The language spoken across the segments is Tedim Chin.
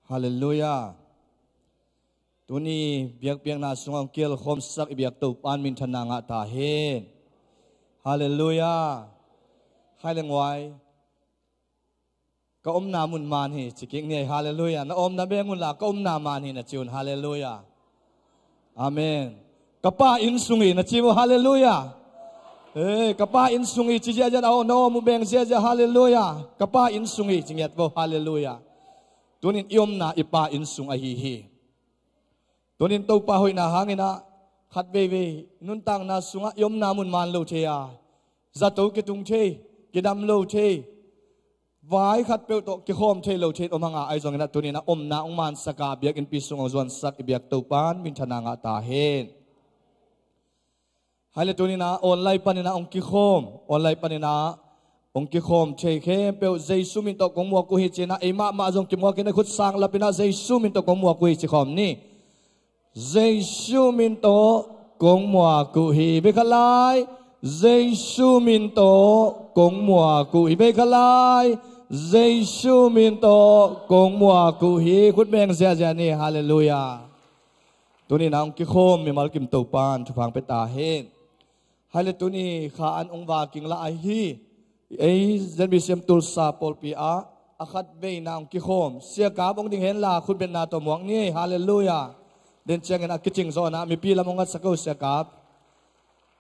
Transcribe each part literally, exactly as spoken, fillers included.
Halleluiah. Tuni biakpiakna sungah hong kielkhawmsak i biak Topa'n minthanna ngah ta hen. Halleluiah. Khai le nguai. Ka omna mun man hi ci kik ni ei. Halleluiah. Na omna beng unla ka omna man hi na ci un. Halleluiah. Amen. Ka Pa inn sung hi na ci vo. Halleluiah. Ei, ka Pa inn sung hi ci ziahziah, na om uh beng ziahziah. Halleluiah. Ka Pa inn sung hi ci ngiat vo. Halleluiah. Tunin i omna i Pa inn sung ahi hi. Tunin Topa hoihna hangin ah khat veivei nuntakna sungah i omna mun man lo thei a, zato kitung thei, kidam lo thei, vai khatpeuh tawh kikhawm thei lo thei om hang a, ahi zongin ah tunin ah omna hong mansak a, biakinnpi sung hong zuansak i biak Topa'n minthanna ngah ta hen. Hai le tunin ah online panin ah hong kikhawm, online panin ah hong kikhawm thei khempeuh Jesu min tawh kong muak uh hi ci-in ah, ei mahmah zong kimuak in ah khut sang lap in ah Jesu min tawh kong muak uh hi ci khawm ni. Jesu min tawh kong muak uh hi. Vei khat lai. Jesu min tawh kong muak uh hi. Vei khat lai. Jesu min tawh kong muak uh hi. Khut beng ziahziah ni. Halleluiah. Tunin ah hong kikhawm mimal kim Topa'n thupha hong pia ta hen. Hai le tuni kha an hong vaking lah ahi. Ei Z B C M Tulsa pawlpi ah a khat veina hong kikhawm. Sia Kap hong ding henla khutbetna tawh muak ni ei. Halleluiah. Den ciangin a kicing zawh in ah mipi lam hong ngatsak o Sia Kap.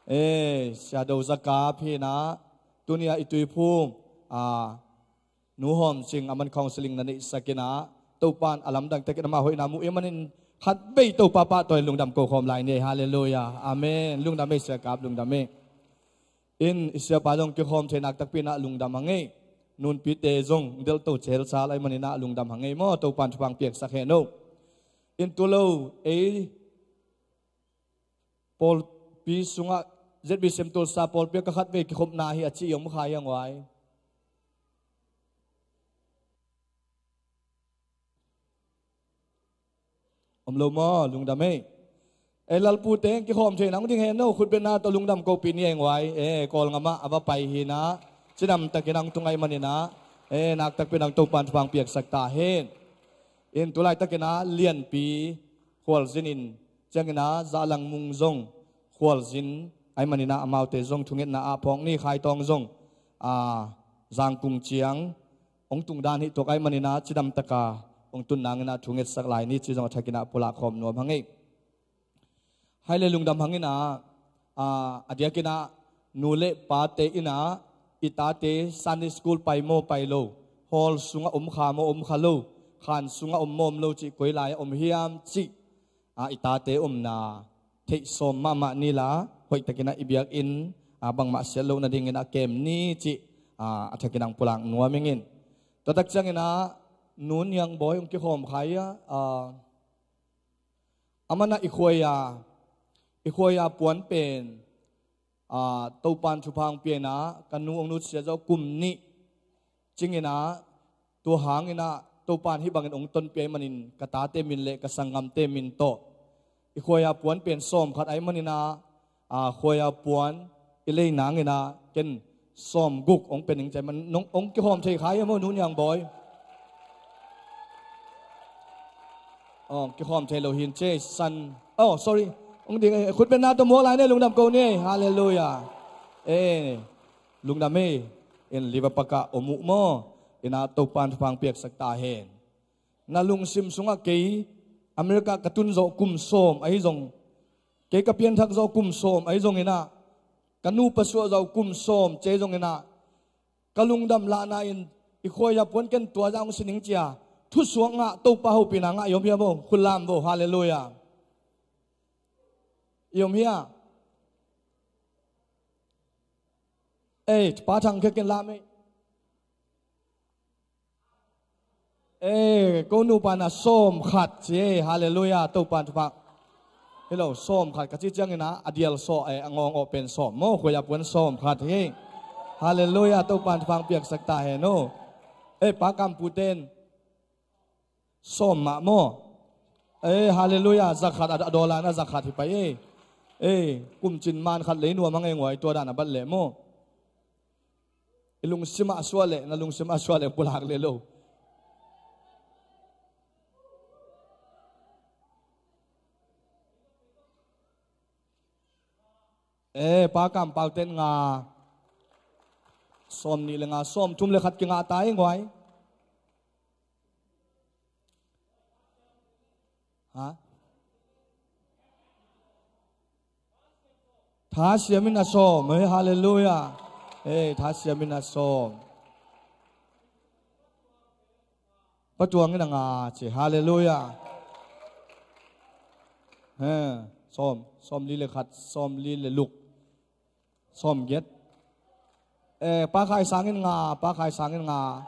Ei, Sia Do Za Kap hi in ah tuni ah i tuiphum a Nu Hawm Cing a man counseling na neihsak in ah, Topa'n a lamdang takin amah hoihna muh i manin khat vei Topa pahtawi lungdam ko khawm lai ni ei. Halleluiah. Amen. Lungdam ei Sia Kap, lungdam ei. In i siapa zong kikhawm thei nak takpi in ah lungdam hang ei. Nunpite zong delto cel sal ahi manin ah lungdam hang ei maw, Topa'n thupha hong piaksak hen o. In tu lo ei pawlpi sungah Z B C M Tulsa pawlpi ah ka khat vei kikhopna hi a ci i om kha hi a nguai. Om lo maw, lungdam ei. Ei, Lalpute kikhawm thei nang ding hen o, khutbetna tawh lungdam ko pih ni ei nguai. Ei, Kawlngam ah a va pai hi in ah cidam takin hong tung ahi manin ah, ei, nak takpi in hong Topa'n thupha hong piaksak ta hen. In tu laitakin ah Lianpi khualzin in, ciangin ah Zahlang Mung zong khualzin ahi manin ah amaute zong thungetna ah phawk ni, Khai Tawng zong a, Zangkung ciang hong tung dan hi tuak ahi manin ah cidam taka hong tun nangin ah thungetsak lai ni ci zong a thakin ah pulak khawm nuam hang ei. Hai le lungdam hang in ah, a, a diakin ah nu le pate in ah i tate Sunday school pai maw pai lo, hall sungah om kha maw om kha lo, khan sungah om maw om lo cih, koi lai ah om hiam cih, a, i tate omna theih sawm mahmah ni la, hoih takin ah i biakinn, a, bangmah siat loh nadingin ah kem ni cih, a, a thakin ah hong pulak nuam ing in. Tua tak ciangin ah Nu Niang Bawi hong kikhawm kha hi a, a, Aman ah i khuai-a, i khuai-a puan pen, a, Topa'n thupha hong pia in ah, ka nu hong nutsiat zawh kum nih cingin ah, tua hangin ah Topa'n hih bangin hong tonpih ahih manin ka tate min le ka sanggamte min tawh i khuai-a puan pen sawm khat ahih manin ah, a, khuai-a puan i lei nangin ah ken sawm guk hong pia ning ci a, man nong hong kikhawm thei kha hiam aw, Nu Niang Bawi? Aw, kikhawm thei lo hi in ci a, san. Oh, sorry. Hong ding, eh, khutbetna tawh muak lai ni ei, lungdam ko ni ei. Halleluiah. Eh, lungdam ei. In liva pakah om uh maw? In ah Topa'n thupha hong piaksak ta hen. Na lungsim sungah kei America ka tun zawh kum sawm ahi zong, kei ka pianthak zawh kum sawm ahi zongin ah, ka nupa suah zawh kum sawm ci ahi zongin ah, ka lungdam lahna in i khuai-a puan ken tua zah hong si ning ci a, thusuak ngah, Topa hopihna ngah i om hiam aw? Khut lam vo. Halleluiah. I om hia? Ei, Pa Thang Khe ken lam ei. Eh, ko nupa na sawm khat ci ei. Halleluiah, Topa'n thupha. Hi lo, sawm khat ka cih ciangin ah, a dial sawh, eh, a ngawng awh pen sawm maw, khuai-a puan sawm khat hi. Halleluiah, Topa'n thupha hong piaksak ta hen aw. Eh, Pa Kam Pu ten sawm mah maw. Eh, halleluiah, za khat, a, a dollar na za khat hi pai ei. Eh, kum cin man khat lei nuam hang ei nguai, tua dan a bat leh maw. I lungsim ah suah leh, na lungsim ah suah leh pulak leh lo. E, Pa Kam Pau ten nga. Sawm nih le nga, sawm thum le khat kingah ta ing guai. Ha? Tha siam in a sawm, e, halleluia. E, tha siam in a sawm. Pa Tuang in a nga ci, halleluia. He, sawm, sawm li le khat, sawm li le luk, sawm giat. E, Pa Khai Sang in nga, Pa Khai Sang in nga.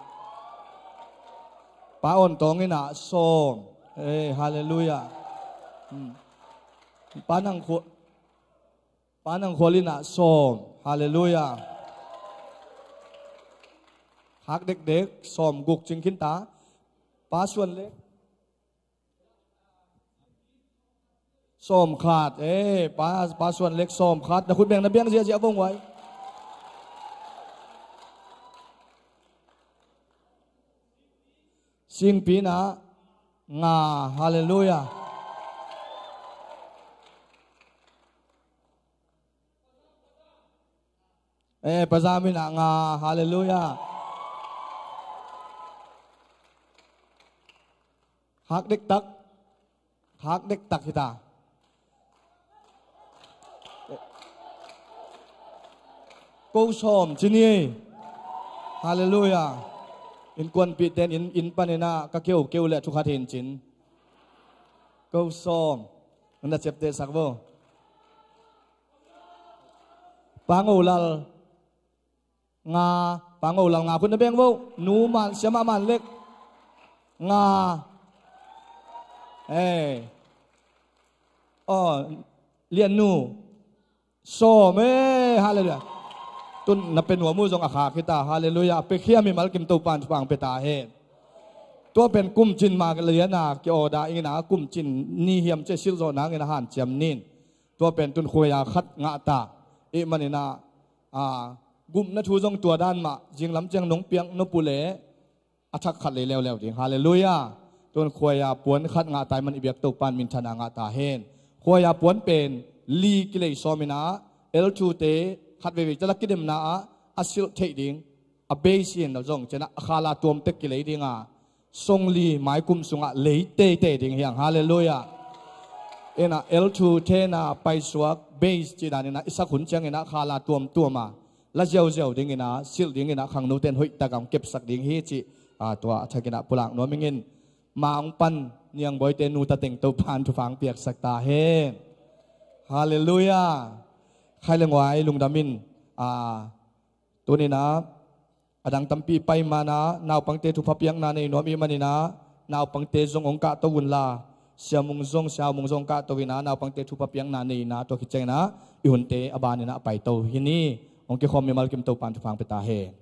Pa On Tawng in a sawm. E, halleluia. Hmm. Pa Nang Khua, Pa Nang Khual in a sawm. Halleluia. Khak dekdek, sawm guk cing khin ta. Pa Suan Lek. Sawm khat. E, Pa, Pa Suan Lek sawm khat. Na khut beng na biang ziahziah vong guai. Singpi in a nga, halleluia. E, Pa Zam in a nga, halleluia. Khak dektak. Khak dektak hi ta. Ko sawm ci ni. Halleluia. Innkuanpihte in, inn pan in a ka keu keu le thu khat hi in cin. Ko sawm. Na ciaptehsak vo. Pa Ngo Lal. Nga, Pa Ngo Lal nga, khut na beng vo. Nu Man, Siamah Man Lek. Nga. E. Aw, Lian Nu. Sawm, e, halleluia. Tun na pe nuam uh zong a khak hi ta, halleluia. Pe khia mimal kim Topa'n thupha pia ta hen. Tua pen kum cin ma lian a ki-order ing in a, kum cin ni hiam ci-a silh zawh nang in a hanciam ni in. Tua pen tun khuaia khat ngah ta. Ih man in a, a, gupna thu zong tua dan mah, zinglam ciang nong piak nop uh leh a thak khat lei leuleu ding. Halleluia. Tun khuaia puan khat ngah ta ih man i biak Topa'n minthanna ngah ta hen. Khuaia puan pen li kilei sawm in a, L two te khat veivei ciang la kidemna ah a silh theih ding. A base in a zong ciang a khala tuam tek kilei ding a, sawmli mai kum sungah lei teitei ding hi hang. Halleluia. In a L two te in a paisuak base cih dan in a i sak hun ciang in a khala tuamtuam a la ziauziau ding in a, silh ding in a, khangnote in hoih tak a hong kepsak ding hi cih, a, tua a thak in a pulak nuam ing in. Ma hong pan Niang Bawite nu ta teng Topa'n thupha piaksak ta hen. Halleluia. Khai le nguai lungdam in, a, tuni in a, a dang tampi pai man a, naupangte thupha piakna nei nuam ih man in a, naupangte zong hong kahto un la, Sia Mung zong, Sia Mung zong hong kahto in a, naupangte thupha piakna nei in a, tua khit ciang in a i hunte a ban in a a paito hi ni. Hong kikhawm mimal kim Topa'n thupha pia ta hen.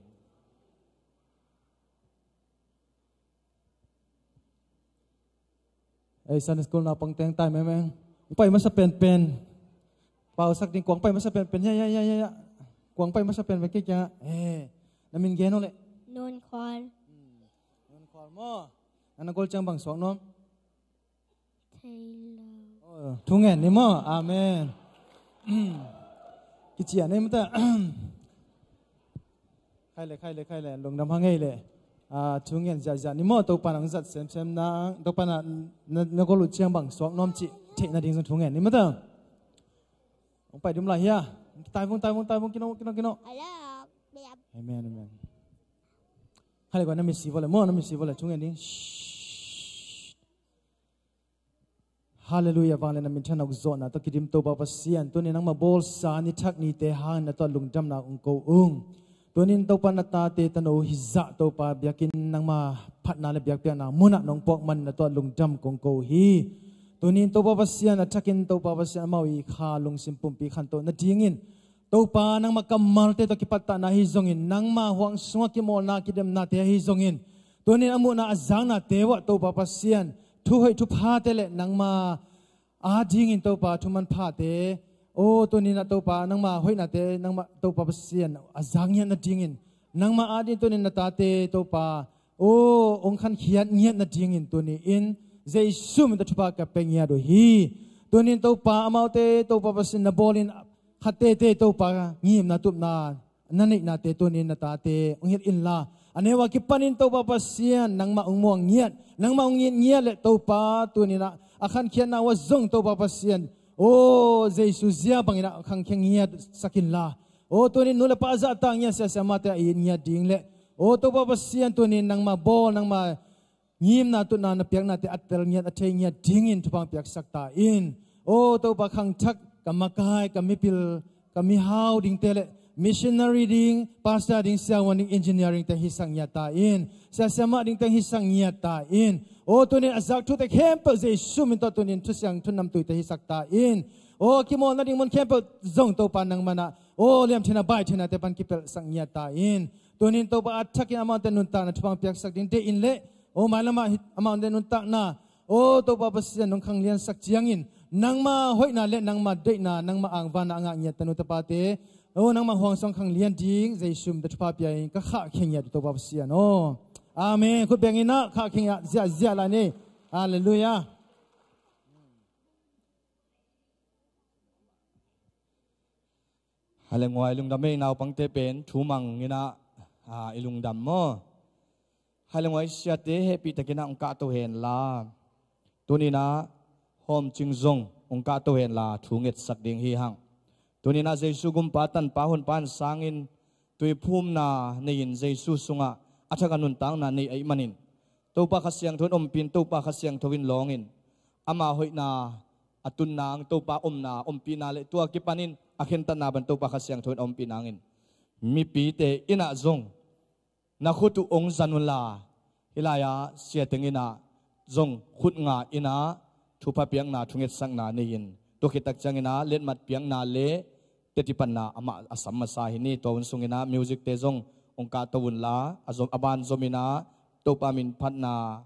Ei, Sunday school naupang teng tai mengmeng. Kuang pai masa penpen. Pausak ding, kuang pai masa penpen. Ya, ya, ya, ya, ya. Kuang pai masa penpen kei kiangah. Eh, na min gen uh leh. Nun Khual. Hmm. Nun Khual maw. Na na gol ciang bang suak nuam? Thei lo. Oh, thu ngen ni maw. Amen. Kician ei mata. Khai le, khai le, khai le. Lungdam hang ei le. Ah, thu ngen ziahziah ni maw, Topa'n hong zat semsem na, Topa'n na, na, na gol uh ciang bang suak nuam cih theih nading zong thu ngen ni mata. Hong pai dum lai hia. Tai vung, tai vung, tai vung, kino, kino, kino. Amen, amen. Khai le, kua na misi vua le maw, na misi vua le, thu ngen ding. Shh. Halleluiah, vanglian a minthanna hong zawhna tawh kidim Topa Pasian, tuni nangmah bawlsa ni thak nite hangin na tawh lungdamna hong ko ung. Tunin Topa na tate tano hizah Topa biakinn nangma phatna le biakpiakna munah nong puak man na tawh lungdam kong ko hi. Tunin Topa Pasian a thakin Topa Pasian amau i kha lungsim pumpi khantoh nadingin Topa nangmah kammalte tawh kipattahna ahi zongin, nangmah huang sungah kimawlna kidemnate ahi zongin, tunin a muhna a zaknate uah Topa Pasian, thuhoih thuphate le nangmah adingin Topa thumanphate, aw tunin ah Topa nangmah hoihnate, nangmah Topa Pasian a zak ngiat nadingin, nangmah adingin tunin na tate Topa, aw hong khankhiat ngiat nadingin tuni-in Jesu min tawh thupha ka pia ngiat uh hi. Tunin Topa amaute Topa Pasian na bawlin khat tete Topa ngimna tupna na neihnate tunin na tate hong hilh inla, a neu a kipanin Topa Pasian nangmah hong muang ngiat, nangmah hong it ngiat le Topa tuninah a khankhiatna uh ah zong Topa Pasian, aw Jesu zia banginah khangkhia ngiat sak inla, aw tunin nu le pa a zahtak ngiat, siasia mate a it ngiat ding le, aw Topa Pasian tunin nangmah bawl, nangmah ngimna tutna na piaknate a tel ngiat, a thei ngiat dingin thupha piaksak ta in. Aw Topa, khangthak ka makai, ka mipil, ka mihau dingte le missionary ding, pastor ding, siavuan ding, engineer dingte hisak ngiat ta in. Siasia mah dingte hisak ngiat ta in. Aw tunin a zak thute khempeuh Jesu min tawh tunin thusiang thunam tuite hisak ta in. Aw kimawlna ding mun khempeuh zong Topa nangmanah, aw liamthina baithinate pan kipelhsak ngiat ta in. Tunin Topa a thakin amaute nuntakna thupha piaksak ding deih in le, aw mailamah hi amaute nuntakna, aw Topa Pasian nong khangliansak ciangin nangma hoihna le nangma deihna, nangma angvana a ngah ngiat tanu tapate, aw nangma huang song khanglian ding Jesu min tawh thupha pia in ka khahkhia ngiat uh Topa Pasian aw. Amen. Khut beng inah khahkhia ngiat ziahziah lai ni. Halleluiah. Halleluiah, i lungdam ei, naupangte pen thu mang inah, a, i lungdam maw? Halleluiah, siate hehpihtakinah hong kahto henla, tuninah hawmcing zong hong kahto henla thu ngetsak ding hi hang. Tuninah Jesu gumpa, tanpa, honpa in sangin tuiphumna nei-in Jesu sungah a thak a nuntakna nei ahih manin Topa Kha Siangtho in ompih in, Topa Kha Siangtho in lawngin ama hoihna a tun nang, Topa omna ompih nang le tua kipanin a khentatna bang Topa Kha Siangtho in a ompih nangin mipite innah zong na khut uh hong zan unla, hih lai-ah siateng innah zong khut nga innah thupha piakna, thungetsakna nei-in, tua khit tak cianginah letmat piakna le teci panna amah a sam masa hi ni. Tua hun sunginah music-te zong hong kahto unla, a zom, a ban zominah Topa min phatna,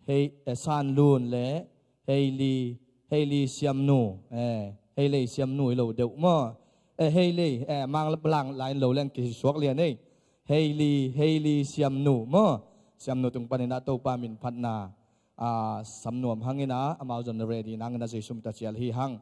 Hei, eh, San Lun le Hei Li, Hei Li Siam Nu, eh, Hei Lei Siam Nu hi lo deuh maw? Eh, Hei Lei, eh, Mang Lang lain lo leng kisuak lian ei. Hei Li, Hei Li Siam Nu maw? Siam Nu tung paninah Topa min phatna, ah, sam nuam hanginah amau zong na ready nanginah Jesu min tawh cial hi hang.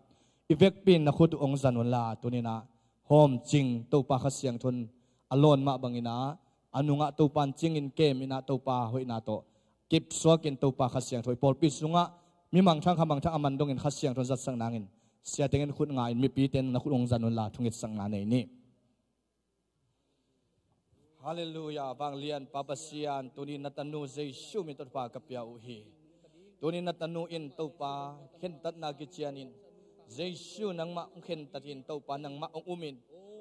I vekpi in na khut uh hong zan unla, tuninah hawmcing Topa Kha Siangtho in a lawn mah banginah a nungah Topa in cingin keminah Topa hoihna tawh kipsuakin Topa Kha Siangtho i pawlpi sungah mi mangthang kha mangthang a man dongin Kha Siangtho in zatsak nangin siateng in khut nga in, mipite in na khut hong zan unla thungetsakna nei ni. Halleluiah. Vanglian Pa Pasian, tuni na tanu Jesu min tawh thupha ka pia uh hi. Tuni na tanu in Topa khentatna kicianin Jesu nangmah hong khentatin Topa nangmah hong umin,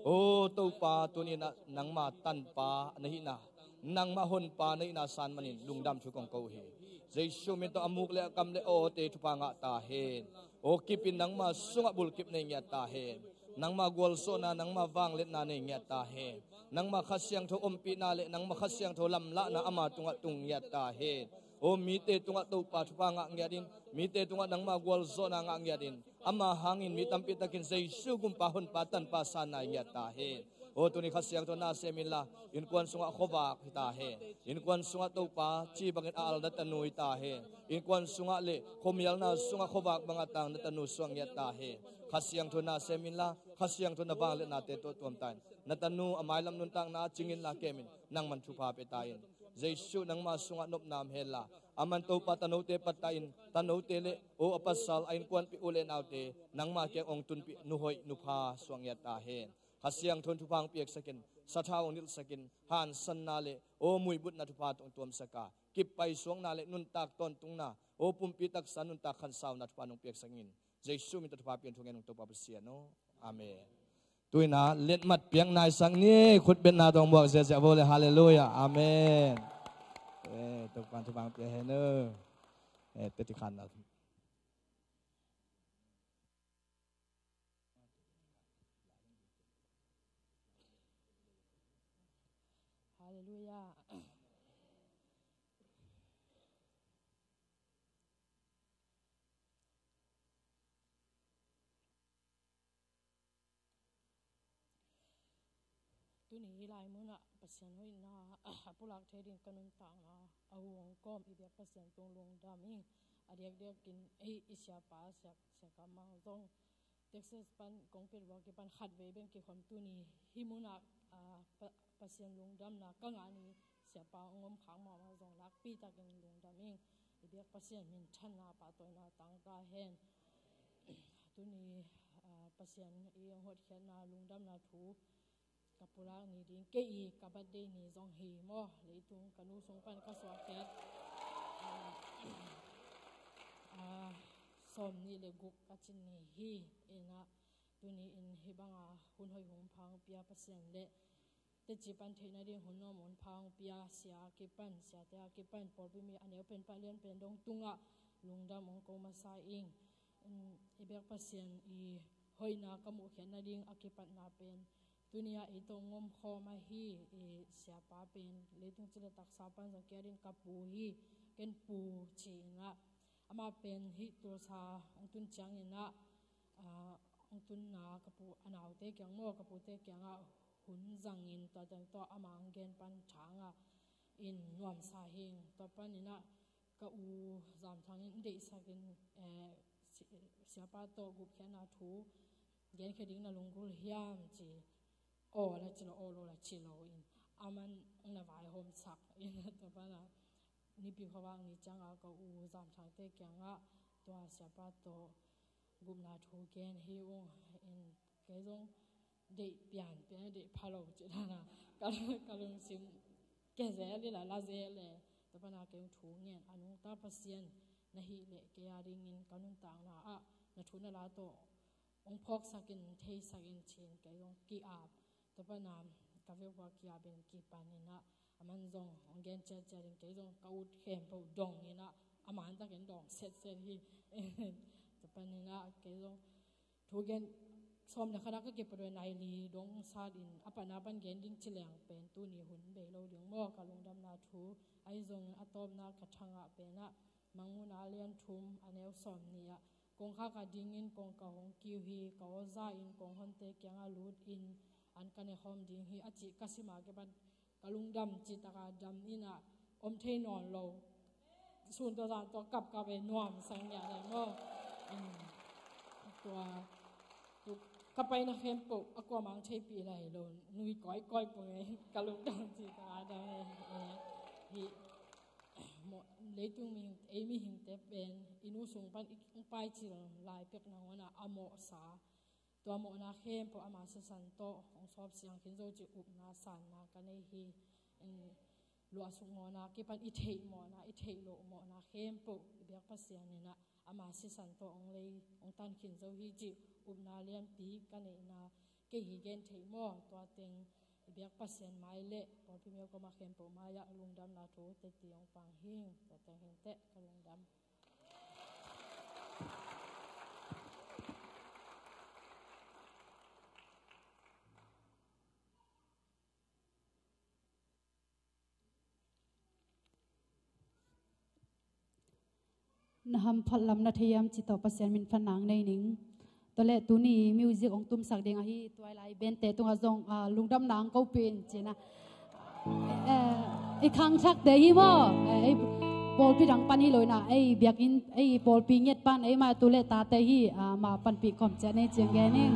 aw Topa, tuni na nangma tanpa na hihna, nangmah honpa na hihna san manin lungdam thu kong ko uh hi. Jesu min tawh a muk le a kam le a awte thupha ngah ta hen. Aw kipin nangma sungah bulkip nei ngiat ta hen. Nangma gualzawhna, nangma vangliatna nei ngiat ta hen. Nangma Kha Siangtho ompihna le nangma Kha Siangtho lamlahna ama tungah tung ngiat ta hen. Aw mite tungah Topa thupha ngah ngiatin, mite tungah nangma gualzawhna ngah ngiatin, ama hangin mi tampi takin Jesu gumpa honpa tanpa san nai ngiat ta hen. Aw tuni Kha Siangtho na sem inla, innkuan sungah khuavak hi ta hen. Innkuan sungah Topa ci bangin a al na tanu hi ta hen. Innkuan sungah le khuamialna sungah khuavak banga tang na tanu suang ngiat ta hen. Kha Siangtho na sem inla, Kha Siangtho na vangliatnate tawh tuam ta in. Na tanu a mailam nuntakna a cing inla kemin nangman thupha pia ta in. Jesu nangma sungah nopna om henla, aman Topa tanote pattah in, tanote le aw a pasal, a innkuanpih u le naute nangma kiang hong tunpih, nuhoih nupha suang ngiat ta hen. Kha Siangtho in thupha hong piaksakin, sathau hong nilhsakin, hansanna le aw muibutna thupha tawh hong tuamsak a, kippai suakna le nuntak tawntungna, aw pumpi taksa nuntak khansauna thupha nong piaksak in. Jesu min tawh thupha pian thungen ung Topa Pasian aw. Amen. Tuinah letmat piak naisak ni, khutbetna tawh muak ziahziah vo le. Halleluiah. Amen. Eh, Topa in thupha hong pia hen aw. Eh, teci khanna. Halleluiah. Tuni hih lai munah Pasian hoihna a pulak thei ding ka nuntakna a hong kawm i biak Pasian tung lungdam ing. A diakdiakin ei i siapa Sia, Sia Kam Mang zong Texas pan kong piak uh a kipan khat vei bek kikhawm tuni hih munah, ah, Pa-, Pasian lungdamna ka ngah ni. Siapa hong om khak mahmah zong nakpi takin lungdam ing. I biak Pasian minthanna pahtawina tang ta hen. Tuni, ah, Pasian i hong hotkhiatna lungdamna thu ka pulak ni ding, kei i ka birthday ni zong hi maw, leitung ka nu sung pan ka suahkhiat, ah, ah, sawm nih le guk ka cin ni hi. Inah tuni in hih banga hun hoih hun pha hong pia Pasian le teci pan theih nading hun nuam hun pha hong pia sia a kipan, siate a kipan, pawlpi mi a neu pen, palian pen dong tungah lungdam hong ko masa ing. Um, i biak Pasian i hoihna ka muhkhiat nading a kipatna pen tuni a ei tawh hong om khawm ahi, i siapa pen leitung cil le taksa pan zong kia ding ka pu hi, ken pu ci inah, amah pen hih Tulsa hong tun ciang inah, ah, hong tunna ka pu a naute kiang maw, ka pute kiangah hun zangin tua teng tawh amah hong gen pan thangah in nuamsa hing. Tua pan inah ka u Zamthang in deihsakin, eh, si-, siapa tawh gupkhiatna thu genkhia ding na lunggulh hiam ci, aw la ci lo, aw lo la ci lo in, aman na vaihawmsak in, tua pana nipi khuavak ni cianga ka u Zamthangte kiangah tua siapa tawh gupna thu gen hi ung in, kei zong deih pianpian, deih pha lo ci dana ka, ka lungsim ke zel ila la zel le. Tua pana kei zong thu ngen, a nungta Pasian na hih leh kei a dingin ka nuntakna ah na thu na la tawh hong phawksakin, theisakin ci-in kei zong ki-ap. Tua pana ka vek ua ki-apin kipan inah, aman zong hong gen ciatciat in kei zong ka ut khempeuh dong inah, a mantakin dong setset hi. Tua pan inah kei zong thu gen sawm le khat ah ka kipathuai nai li dong sat in, a patna pan gen ding ci leng pen tuni hun bei lo ding maw, ka lungdamna thu. Ahi zongin a tawpna ka thangah penah Mangmuhna a lian thum a neu sawm nih ah, kongkhak ah dingin kong ka hong kiu hi, ka aw za in kong honte kiangah lut in an ka ne khawm ding hi a cih ka sim a kipan ka lungdam cih taka dam inah om thei nawn lo. Sun tawh zan tawh kapkap e, nuamsa ngiat e maw. Um, tua tu ka paina khempeuh a kuamah hong theihpih lai lo, nui kawikawi pong e, ka lungdam cih taka dam e. Hih leitung mihing, ei mihingte pen i nu sung pan i pai cil lai pek nangawnah a mawhsa, tua mawhna khempeuh ama sisan tawh hong sawp siang khin zo cih upna sanna ka nei hi. Luahsuk mawhna kipan i theih mawhna, i theih loh mawhna khempeuh i biak Pasian inah ama sisan tawh hong lei, hong tan khin zo hi cih upna lianpi ka neihna kei hi gen theih maw. Tua teng i biak Pasian mai le pawlpi mi a kuamah khempeuh mai-ah lungdamna thu teci hong pang hing. Tua teng hing teh, ka lungdam. Na hamphat lam na thei hiam cih tawh Pasian min phatna nei ning. Tua leh tuni music hong tumsak ding ahi, tua lai band te tungah zong, ah, lungdamna hong ko pih in ci-in ah. Eh, i khangthakte hi maw? Eh, ei pawlpi dang pan hi lo inah, ei biakinn, ei pawlpi ngiat pan, ei mah tu le tate hi, ah, mah panpih khawm ciat ni ci-in gen ing.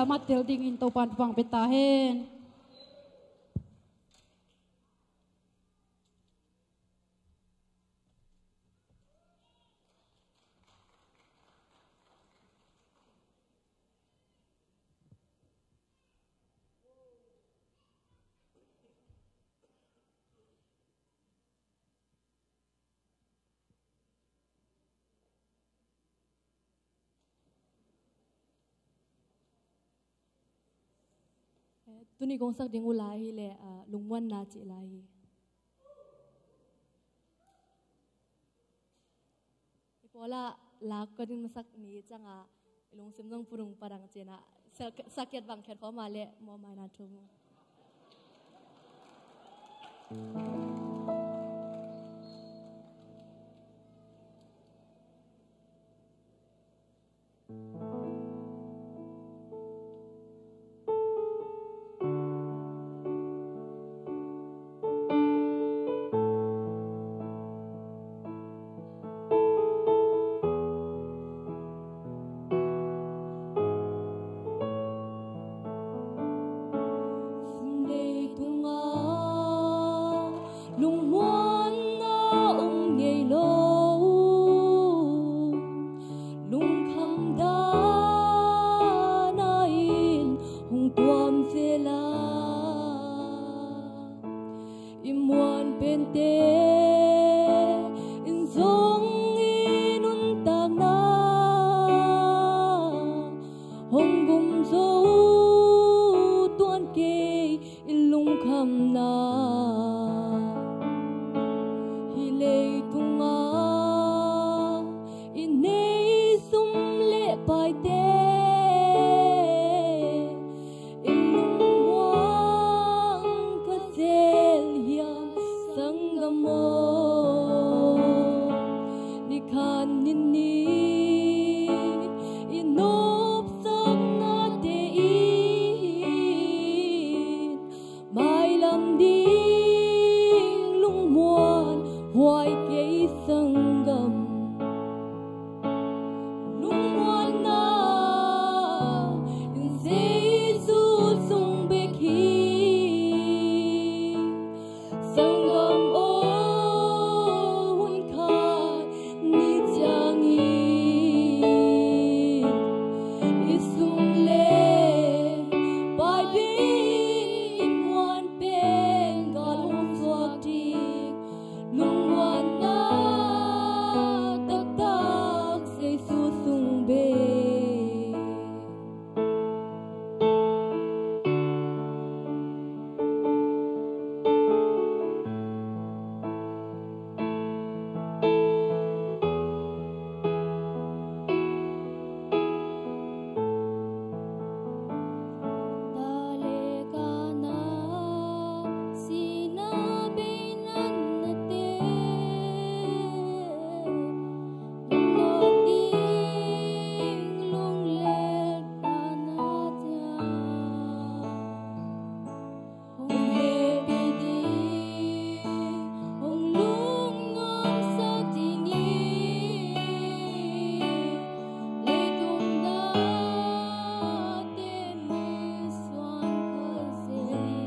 mat tel dingin Topa'n thupha pia ta hen. Eh, tuni kong sak ding uh la hi leh, ah, lungmuanna cih la hi. I pawl ah la ka din sak ni ciangah i lungsim zong pudung padang ciangah sa, sa kiat bang kiat khawm a leh mawhmaina thum. Leitungah lungmuanna om ngei lo, lungkham dana in hong tuam zel a, i muan pente in zong i nuntakna hong gum zo tuan kei i lungkhamna. Hih leitungah i nei sum le paite in lungmuang ka zel hiam, sanggam aw? Nikhat ni ni i nopsaknate in mailam ding lungmuan huai kei, sanggam. Lungmuanna in Jesu sung bek hi, sanggam aw. Hun khat ni ciangin i sum le pai bangin i muan pen gal hong suak ding. Lungmuanna taktak Jesu sung bek. Hong hehpih ding, hong lungnuamsak dingin leitung nate misuan ka zel hi.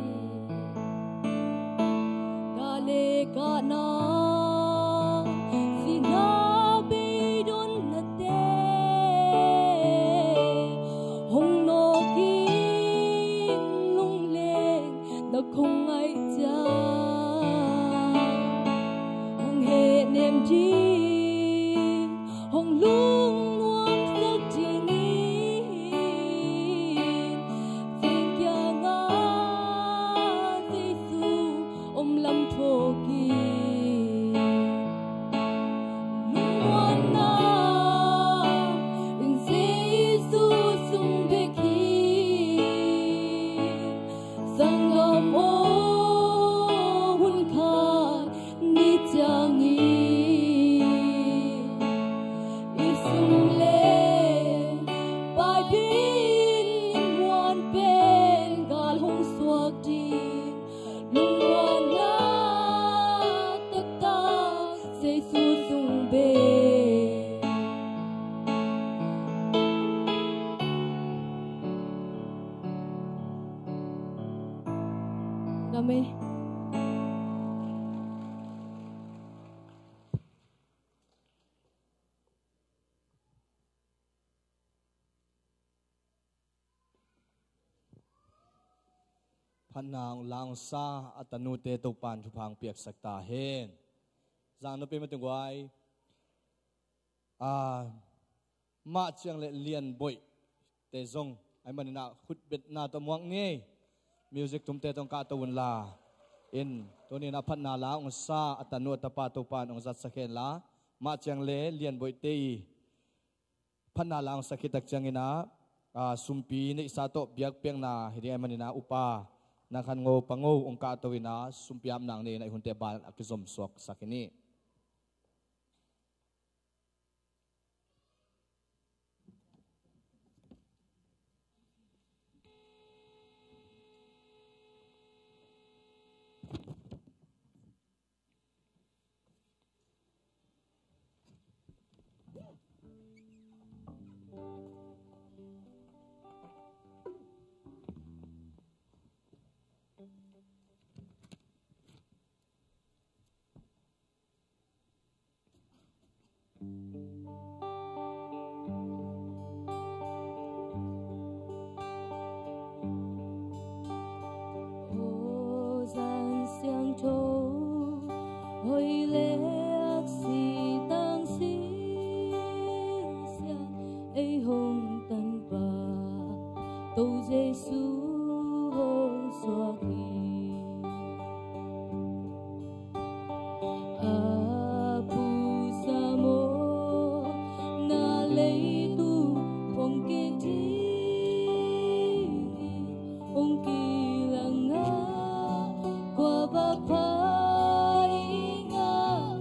Ka le ka na sihna beidonnate hong nawkin lungleng na khong ngaih ciang hong hehnem ding, hong lungnuamsak dingin Jesu kiangah Jesu om lam thawk in. Lungmuanna in Jesu sung bek hi, sanggam aw. Hun khat ni ciangin i sum le pai bangin i muan pen gal hong suak ding. Lungmuanna Phatna hong la hong sa a tanute Topan thupha hong piaksak ta hen. Zang nupi mati guai. A, mah ciang le lianboih te zong ai maninah khutbetna tawh muak ni. Music tumte tawh hong kahto unla. In tuninah phatna la hong sa a tanu a tapa Topan hong zatsak henla. Mah ciang le lianboih te i phatna la hong sak khit tak cianginah, a, sumpi neihsa tawh biakpiakna hi ding ai maninah upa na khan ngo pa ngo hong kahto inah sumpi apnang ni inah i hunte ban a kizomsuak sak hi ni. Aw Zan Siangtho, hoih le aksi tang siangsiang ei hong tanpa To Jesu hong suak hi. A pusa maw na leitung hong kiding, hong kilangah kua va pha i ngah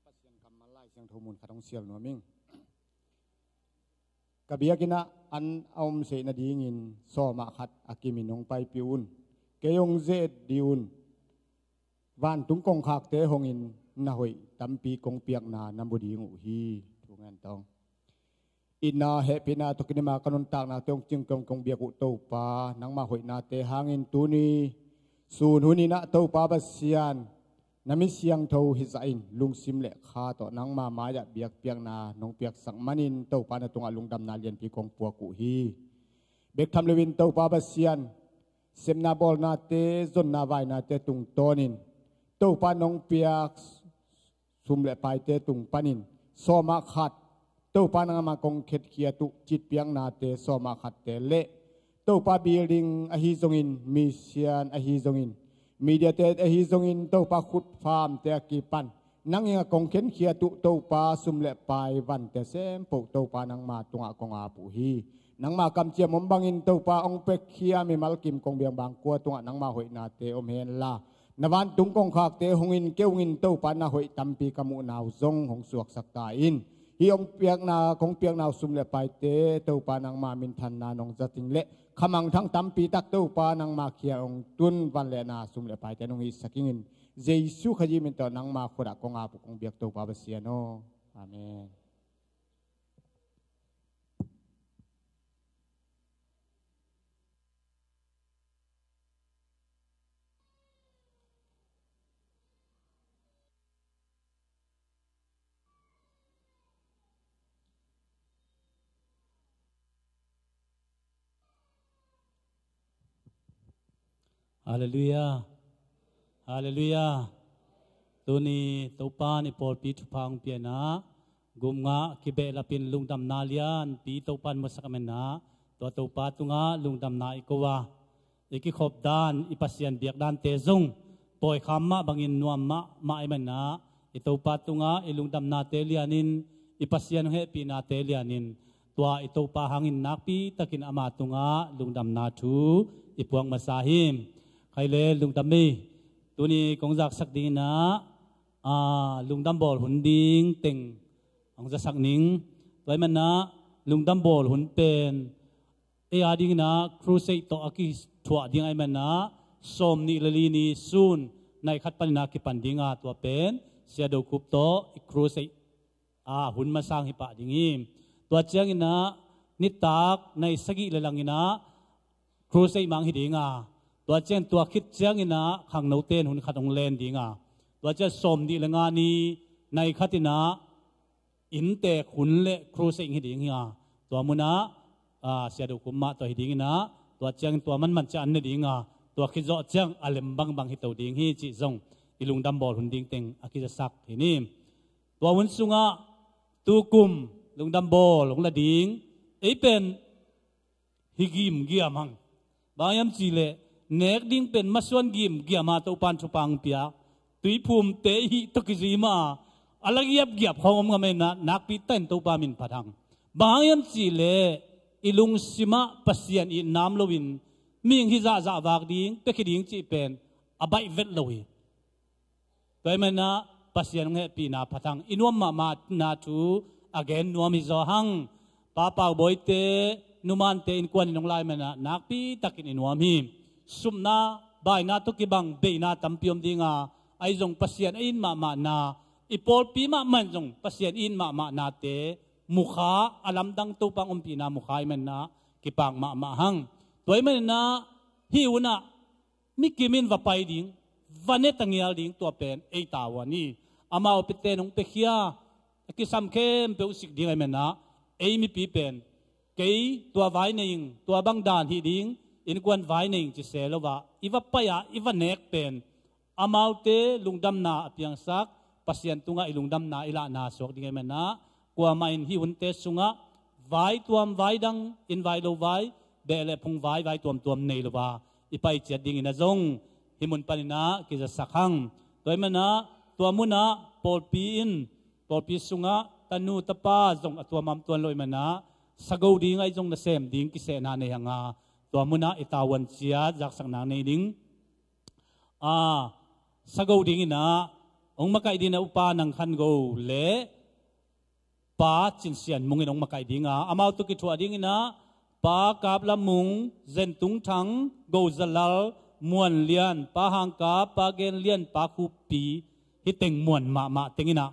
Pasian kammal Lai Siangtho mun khat hong sial nuam ing. Ka biakinn ah an a om seh nadingin sawm ah khat a kimin hong paipih un. Kei hong ze-et dih un. Vantung kongkhakte hongin na hoih tampi kong piakna na mu ding uh hi. Thu ngen tawng. Itna hehpihna tawh kinima ka nuntaknate hong cingkong kong biak uh Topa, nangma hoihnate hangin tuni sun hunin ah Topa Pasian, na mi siangtho hizah in lungsim le kha tawh nangma mai-ah biakpiakna nong piaksak manin Topa na tungah lungdamna lianpi kong puak uh hi. Bek tham loin Topa Pasian, sepna bawlnate, zonna vainate tungtawnin Topa nong piak sum le paite tung panin sawm ah khat Topa nangma kong khetkhiat uh citpiaknate sawm ah khatte le Topa building ahi zongin, mission ahi zongin, mediate ahi zongin, Topa khutfamte a kipan nang ing a kong khenkhiat uh Topa sum le pai vante sempoh Topa nangma tungah kong ap uh hi. Nangma kamciam om bangin Topa hong pekkhia mimal kim kong biang bangkua tungah nangma hoihnate om henla, na vantung kongkhakte hongin kei hongin Topa na hoih tampi ka muhna uh zong hong suaksak ta in. Hih hong piakna, kong piakna uh sum le paite Topa nangma minthanna nong zat ing le khamangthang tampi tak Topa nangma khia hong tun van le na sum le paite nong hihsak ingin Jesu Khazih min tawh nangma khut ah kong ap uh kong biak Topa Pasian aw. Amen. Halleluiah. Halleluiah. Tuni Topa in i pawlpi thupha hong pia in ah, gum ngah kibehlapin lungdamna lianpi Topa in musak a, amen ah, tua Topa tungah lungdamna i ko a, i kikhop dan, i Pasian biak dante zong pawikham mah bangin nuam mahmah i, amen ah, i Topa tungah i lungdamnate lianin, i Pasian hong hehpihnate lianin, tua i Topa hangin nakpi takin ama tungah lungdamna thu i puak masa hi. Khai le lungdam ei. Tuni kong zaksak dingin ah, aa, lungdam bawl hun ding teng hong zasak ning. Tua ahih manin ah lungdam bawl hun pen ei a dingin ah crusade tawh a kithuah ding ahih manin ah sawm nih le li ni sun nai khat panin ah kipan ding a, tua pen Sia Do Kup tawh i crusade a hun masang hi pah ding hi. Tua ciangin ah nitak nai sagih le langin ah crusade mang hi ding a, tua ciang tua khit ciangin ah khangnote in hun khat hong len ding a, tua ciang sawm nih le nga ni nai khat in ah inntek hun le crusade hi ding hi a, tua mun ah, aa, Sia Do Kup mah tawh hi dingin ah, tua ciangin tua manman ciang an ne ding a, tua khit zawh ciang a lem bangbang hi to ding hi cih zong i lungdam bawl hun ding teng a kizasak hi ni. Tua hun sungah tukum lungdam bawl hong la ding, ei pen hi gimgiam hang. Bang hiam cih leh nek ding pen masuan gimgiam a Topa in thupha hong pia. Tuiphumte i hih tawh kizui mah a, a la giapgiap khawng om ngam ahih manin ah nakpi takin Topa min phat hang. Bang hiam cih leh i lungsim ah Pasian itna om loin mihing hih zahzah vak ding, pia khia ding cih pen a baih vet lo hi. Tua ahih manin ah Pasian hong hehpihna phat hang, i nuam mahmahna thu a gen nuam hi zaw hang. Pa Pau Bawite, numante innkuan in hong la ahih manin ah nakpi takin i nuam hi. Supna, baina tawh kibang beina tampi om ding a, ahi zong Pasian a it mahmahna, i pawlpi mahmah in zong Pasian a it mahmahnate mukha, a lamdang Topa hong ompihna mukha ahih manin ah kipak mahmah hang. Tua ahih manin ah hih hun ah mi kim in va pai ding, va ne tangial ding, tua pen ei tavuan hi. Amau piate in hong piakhia a kisam khempeuh sik ding ahih manin ah ei mipi pen kei tua vai nei ing, tua bang dan hih ding, innkuan vai nei ing ci se lo a, i va pai a i va nek pen amaute lungdamna a piangsak, Pasian tungah i lungdamna i lahna suak ding ahih manin ah, kuamah in hih hunte sungah vai tuam vai dang, inn vai lo vai, beh le phung vai, vai tuamtuam nei lo a i pai ciat dingin ah zong hih mun panin ah kizasak hang. Tua ahih manin ah tua mun ah pawlpi in, pawlpi sungah tanu tapa zong a tuam a om tuan lo ahih manin ah sago ding ahi zong nasem ding kisehna nei hang a, tua mun ah i tavuan ciat zaksak nang nei ding. A, sago dingin ah hong makaih dingin ah Upa Nang Khan Go le Pa Cin Sian Mung in hong makaih ding a, amau tawh kithuah dingin ah Pa Kap Lam Mung, Zen Tung Thang, Go Za Lal, Muan Lian, Pa Hang Kap, Pa Gen Lian, Pa Khup Pi, hih teng muan mahmah teng in ah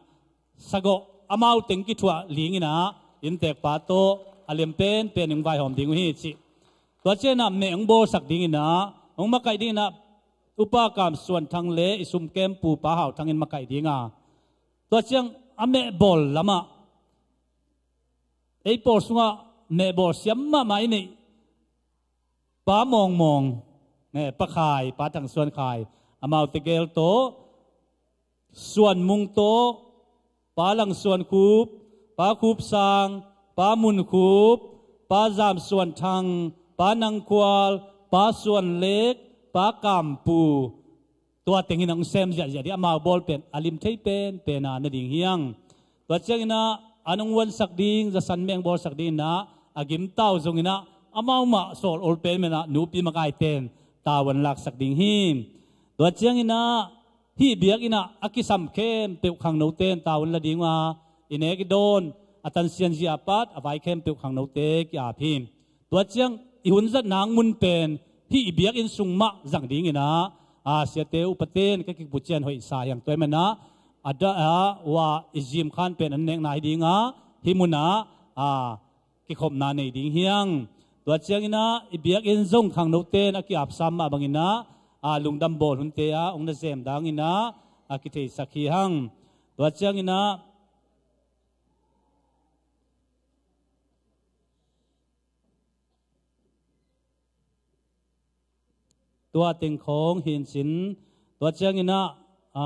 sagawh amau teng kithuah dingin ah innteekpa tawh a lem penpen in vaihawm ding uh hi cih. Tua ciangin ah meh hong bawlsak dingin ah, hong makaih dingin ah Upa Kam Suan Thang le i sumkempu Pa Hau Thang in makaih ding a, tua ciang a meh bawl lamah ei pawl sungah meh bawl siam mahmah i neih Pa Mawng Mawng, eh, Pa Khai, Pa Thang Suan Khai, amaute gel tawh, Suan Mung tawh, Pa Lang Suan Khup, Pa Khup Sang, Pa Mun Khup, Pa Zam Suan Thang, Pa Nang Khual, Pa Suan Lek, Pa Kam Pu, tua teng in hong sem ziahziah ding, amau bawl pen a lim thei penpen a na ding hi hang. Tua ciangin ah an hong uansak ding, za san meh hong bawlsak dingin ah a gimtau zongin ah amau mah sawl ol pen manin ah nupi makaite in tavuan laksak ding hi. Tua ciangin ah hih biakinn ah a kisam khempeuh khangnote in tavuan la ding uh a, i nek i dawn, a tansian zia apat a vai khempeuh khangnote ki-ap hi. Tua ciang i hun zat nang mun pen hih i biakinn sung mah zang dingin ah, a, siate upate in ka kibucian hoihsa hi hang. Tua ahih manin ah a da a wa i zim khan pen an nekna hi ding a, hih mun ah, a, kikhopna nei ding hi hang. Tua ciangin ah i biakinn zong khangnote in a ki-apsam mah bangin ah, a, lungdam bawl hunte ah hong na zem dangin ah a kitheisak hi hang. Tua ciangin ah tua teng khawng hi in cin, tua ciangin ah, a,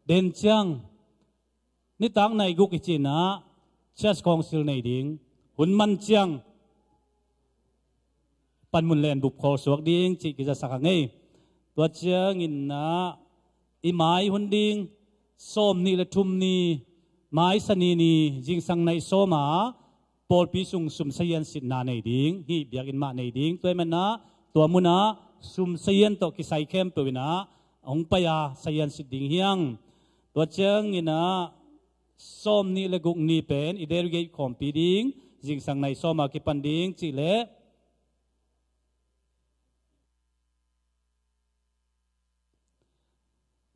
den ciang nitak nai guk i cih in ah Church Council nei ding, hun man ciang panmun len bup khawl suak ding cih kizasak a ngei. Tua ciangin ah i mai hun ding, sawm nih le thum ni, mai Sani ni, zingsang nai sawm a pawlpi sung sum sazian sitna nei ding, hih biakinn mah nei ding. Tua ahih manin ah tua mun ah sum sazian tawh kisai khempeuh in ah hong pai a sazian sit ding hi hang. Tua ciangin ah sawm nih le guk ni pen i delegate khawmpi ding, zingsang nai sawm a kipan ding cih leh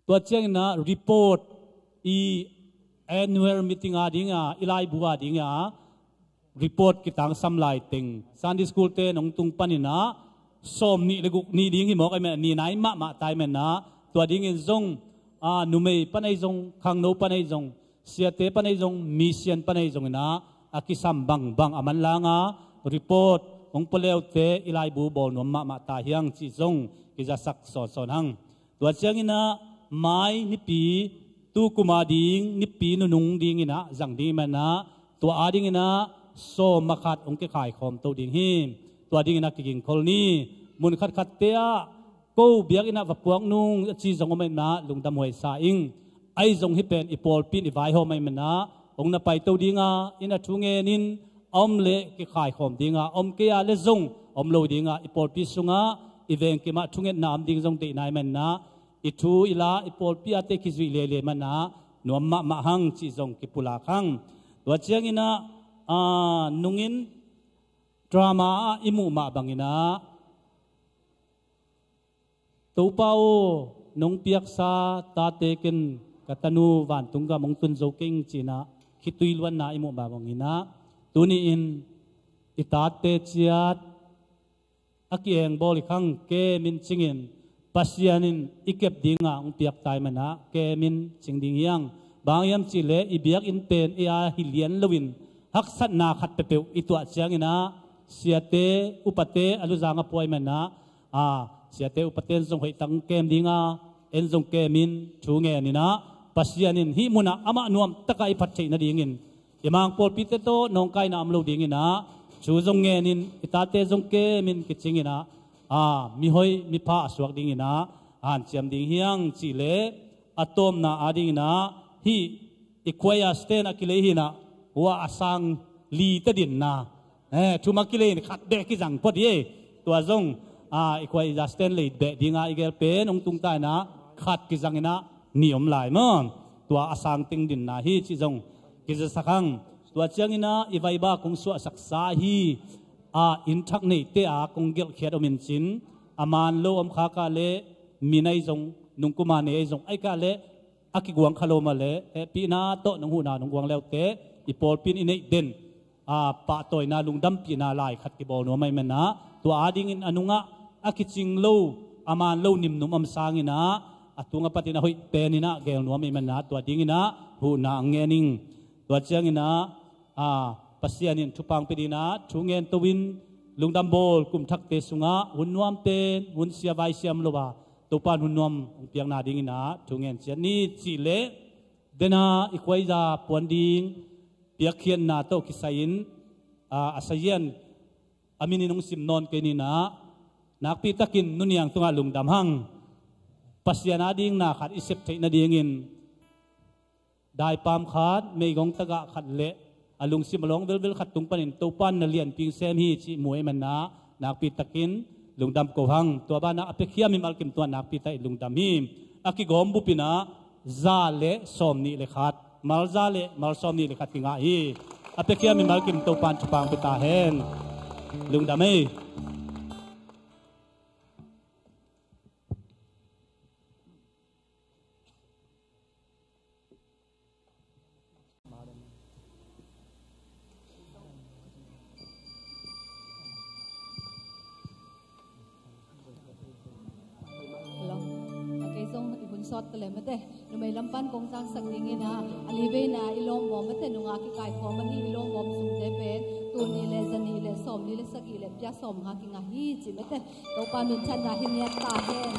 tua ciangin ah report, i annual meeting a ding a, i laibu a ding a report kitangsam lai teng Sunday school te in hong tung panin ah sawm nih le guk ni ding hi mawk ahih manin ah ni nai mahmah ta ahih manin ah tua dingin zong, a, numei pan ahi zong, khangno pan ahi zong, siate pan ahi zong, misian pan ahi zongin ah a kisam bangbang a manlang a report hong pua leute i laibu bawl nuam mahmah ta hi hang cih zong kizasak sawnsawn hang. Tua ciangin ah mai nipi, tu kum a ding nipi nunung dingin ah zang ding ahih manin ah tua a dingin ah sawm a khat hong kikhai khawm to ding hi. Tua dingin ah kigingkhol ni. Mun khatkhatte ah ko biakinn ah va puak nung a ci zong om ahih manin ah lungdam huai sa ing. Ahi zong hih pen i pawlpi in i vaihawm ahih manin ah hong na paito ding a, in a thu ngenin a om leh kikhai khawm ding a, om kei a leh zong om lo ding a, i pawlpi sungah i vengkim ah thungetna om ding zong deihna ahih manin ah i thu i la i pawlpi ate kizuih leilei manin ah nuam mahmah hang cih zong kipulak hang. Tua ciangin ah, a, nungin drama ah i muh mah bangin ah, Topa aw, nong piaksa tate ken ka tanu vantung gam hong tun zo keng ci-in ah khitui luanna i muh mah bangin ah, tuni-in i tate ciat a ki-engbawl i khang kemin cingin, Pasian in i kep dingah hong piak ta ahih manin ah kemin cing ding hi hang. Bang hiam cih leh i biakinn pen ei a hi lian loin haksatna khat peuhpeuh i tuah ciangin ah siate upate a luzang a pua ahih manin ah, a, siate upate in zong hoihtak hong kem ding a, en zong kemin thu ngenin ah, Pasian in hih munah amah nuamtakah i phat theih nadingin i Mang pawlpite tawh nawngkaina om lo dingin ah, thu zong ngenin i tate zong kemin kicingin ah, a, mihoi mipha a suak dingin ah a hanciam ding hi hang cih leh, a tawpna a dingin ah hih i choir stand a kilei hi-in ah, hua a sang li tadinna, eh, thum a kilei in khat beh kizang phot hi. Tua zong, a, i choir stand lei beh dingah i gel pen hong tung ta in ah, khat kizangin ah ni om lai maw. Tua a sang teng dinna hi cih zong kizasak hang. Tua ciangin ah i vaiba kong suahsaksa hi. A inn thak neite a kong gelhkhiat om in cin, a man lo om khak a leh, mi nei zong, nungkuma nei ei zong, ahi kah leh a kiguang kha lo mah leh, hehpihna tawh nong huhna nong guang leute, i pawlpi in i neih den, a, pahtawina, lungdampihna lai khat kibawl nuam ahih manin ah, tua adingin a nungah a kicing lo, a man lo nimnum om sangin ah, a tung a patin a hoih penin ah geel nuam ahih manin ah, tua dingin ah huhna ang ngen ing. Tua ciangin ah, a, Pasian in thupha ang pia dingin ah thu ngen to in, lungdam bawl kum thakte sungah hun nuam pen hun sia vai siam lo a, Topa'n hun nuam hong piakna dingin ah thu ngen ciat ni cih leh, den a i khuaiza puan ding piakkhiatna tawh kisai-in, a, a sazian a minin hong sim nawn kei ning ah, nakpi takin Nu Niang tungah lungdam hang. Pasian ading na khat i sep theih nadingin, daipam khat, meigong tagah khat leh a lungsim a lawng velvel khat tung panin Topa'n na lianpi hong sem hi cih mu ahih manin ah, nakpi takin lungdam ko hang. Tua banah a piakhia mimal kim tungah nakpi takin lungdam hi. A kigawm bup in ah za le sawmnih le khat, mal za le mal sawmnih le khat kingah hi. A piakhia mimal kim Topa'n thupha ang pia ta hen. Lungdam ei. Hello. A kei zong i hun sawt ta leh mate. Numei lam pan kong zaksak dingin ah, a li veina i lawm bawm mate, nungah kikaikhawm ahi i lawm bawm sumte pen tul nih le za nih le sawmli le sagih le pia sawmnga kingah hi ci mate. Topa minthanna hi ngiat ta hen.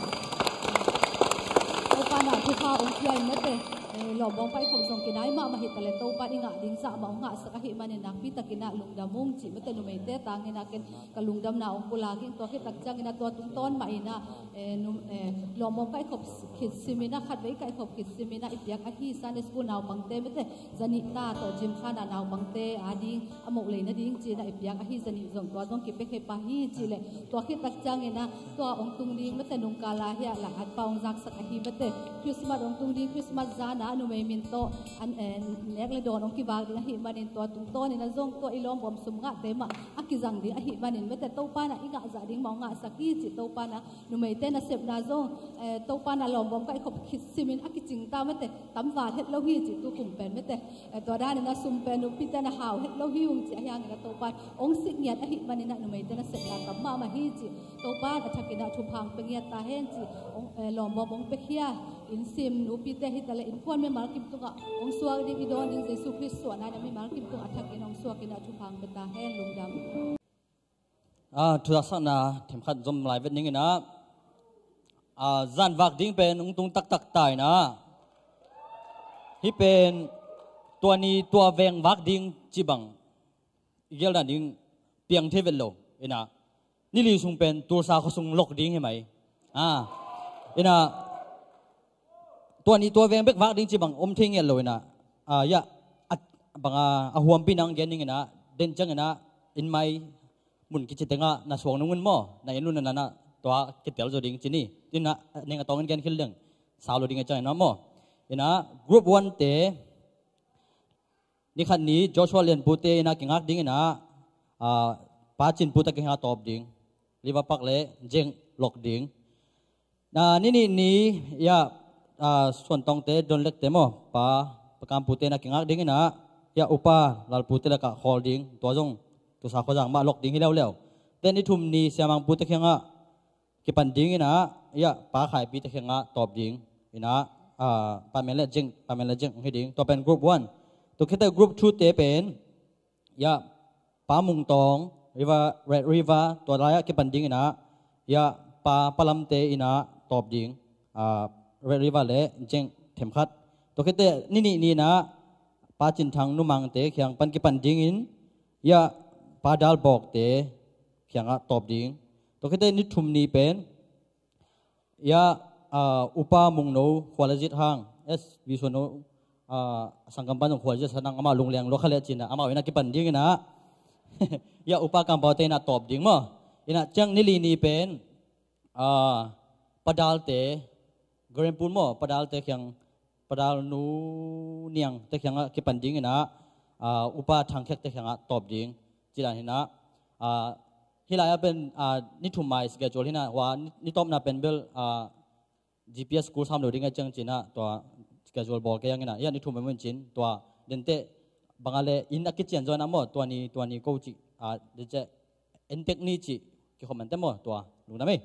Topa na thupha hong pia in mate. Eh, lawm bawm kaikhop zong kinai mahmah hi ta leh Topa i ngah ding zah mah hong ngahsak ahih manin nakpi takin ah lungdam ung ci mate, numeite tangin ah ken ka lungdamna hong pulak ing. Tua khit tak ciangin ah tua tungtawn mah in ah, eh, num-, eh, lawm bawm kaikhop khit simin ah, khatvei kaikhop khit simin ah i piak ahi Sunday school naupangte mate, za nih ta tawh gym khana naupangte ading a moh lei nading ci-in ah i piak ahi za nih zong tua zong kipia khe pah hi cih leh, tua khit tak ciangin ah tua hong tung ding mate, nungkal a hiah Lang At Pa hong zaksak ahi mate, Christmas hong tung ding, Christmas zan ah numei min tawh an, eh, nek le dawn hong kivak ding ahih manin tua tungtawnin ah zong tua i lawm bawm sum ngahte mah a kizang ding ahih manin mate, Topa na i ngahzah ding mah hong ngahsak hi cih Topa na numeite nasepna zong, eh, Topa na lawm bawm kaikhop khit simin a kicing ta mate, tam val het lo hi cih tu kum pen mate. Eh, tua danin ah sum pen nupite na hau het lo hi ung cih ahi hangin ah Topa hong sik ngiat ahih manin ah numeite nasepna tam mahmah hi cih Topa a thakin ah thupha ang pia ngiat ta hen cih hong, eh, lawm bawm hong piakhia inn sim nupite hi ta leh innkuan mimal kim tungah hong suak ding i dawn ding Jesu Khrist suahna in ah mimal kim tungah a thakin hong suakin ah thupha ang pia ta hen. Lungdam. Ah, thu zaksakna themkhat zom lai vet ning in ah, ah, zan vak ding pen hong tung taktak ta in ah, hih pen tua ni tua veng vak ding cih bang i gelh nading piang thei vet lo in ah, ni li sung pen Tulsa khua sung lok ding hi mai. Ah, in ah, tua ni tua veng bek vak ding cih bang om thei ngiat lo in ah, ah, ya, a, bang a, a huampi nang gen ning in ah, den ciangin ah, inn mai mun kici tengah na suang nung un maw, na inn un na na tua kitel zo ding ci ni. In ah, ning a tawngin gen khil ding, sau lo ding a ciangin ah maw. In ah, group one te, ni khat ni Joshua Lianpute in ah kingak ding in ah, ah, Pa Cinpute kingak tawp ding, Liva Park le Jeng lok ding. Na, ni nih ni, ya, ah, Suantawngte, Donlekte maw, Pa, Pa Kampute na kingak ding in ah, ya, Upa Lalpute lakah khawl ding, tua zong Tulsa khuazang mah lok ding hi leuleu. Te ni thum ni Siamangpute kiangah kipan ding in ah, ya, Pa Khaipite kiangah tawp ding in ah, ah, Pa Men le Jeng, Pa Men le Jeng hi ding. Tua pen group one. Tua khit teh group two te pen, ya, Pa Mung Tawng, River, Red River, tua lai-ah kipan ding in ah, ya, Pa, Pa Lamte in ah tawp ding, ah, Red River le Jeng themkhat. Tua khit teh ni nih ni in ah Pa Cin Thang, Numangte kiang pan kipan dingin, ya, Pa Dal Bawkte kiangah tawp ding. Tua khit teh ni thum ni pen, ya, ah, Upa Mungno Khualazit hang, S V Suanno, ah, sanggam pan zong Khualazit sa nang, amah lungleng lua kha leh cin ah, amah in ah kipan ding in ah, ya, Upa Kampaute in ah tawp ding maw. In ah ciang ni li ni pen, ah, Pa Dalte, Grand Pool maw, Pa Dalte kiang Padal Nu Niang te kiangah kipan ding inah, ah, Upa Thang Khek te kiangah tawp ding ci dan hinah, ah, hih lai-ah pen, ah, ni thum mai schedule hinah, hua ni, ni tawpna pen bel, ah, G P S school sam lo ding a ciang cinah tua schedule bawl kei ang inah, hih a ni thum mai mun cin tua denteh bangah le inn a kician zaw inah maw, tua ni, tua ni ko cih, ah, denteh entek ni cih kikhop man te maw, tua lungdam ei.